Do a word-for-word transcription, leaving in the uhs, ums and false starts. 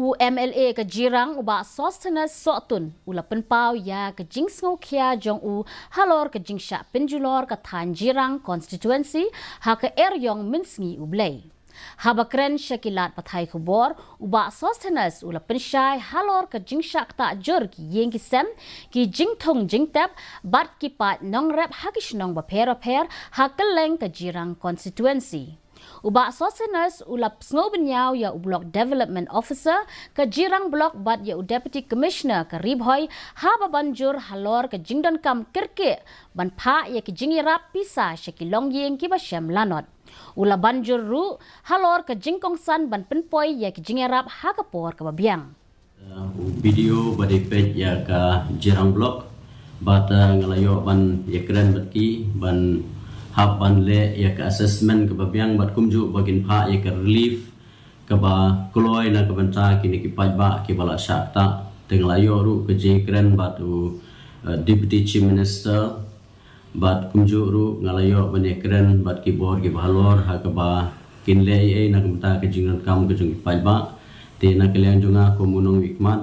U MLA ka Jirang, u Bah Sosthenes Sohtun, u la pynpaw ïa ka jingsngewkhia jong u halor ka jingshah pynjulor ka thaiñ Jirang Constituency ha ka Eriong Mynsngi U Blei. Haba kren sha ki lad pathai khubor, u Bah Sosthenes u la pynshai halor ka jingshah ktah jur ki ïing ki sem, ki jingthung jingtep bad ki paid nongrep ha ki shnong bapher bapher ha kylleng ka Jirang Constituency. U Bah Sosthenes u la sngewbynïaw ïa u Block Development Officer ka Jirang Block bad ïa u Deputy Commissioner ka Ri Bhoi haba ban jur halor ka jingdonkam kyrkieh ban phah ïa ki jingïarap pisa sha ki longïing kiba shem lanot. U la ban jur ruh halor ka jingkongsan ban pynpoi ïa ki jingïarap ha ka por kaba biang. U BDO ba dei peit ïa ka Jirang Block bad nga la ïoh ban ïakren bad ki ban hap ban leh ïa ka assessment kaba biang bad kumjuh ba kin phah ïa ka relief kaba kloi na ka bynta kine ki paidbah kiba la shah ktah. Te nga la ïoh ruh ka jingïakren bad u Deputy Chief Minister bad kumjuh ruh nga la ïoh ban ïakren bad ki bor kiba halor ha kaba kin leh ei ei na ka bynta ka jingdonkam ka jong ki paidbah. Te na ka liang jong nga kum u nongmihkhmat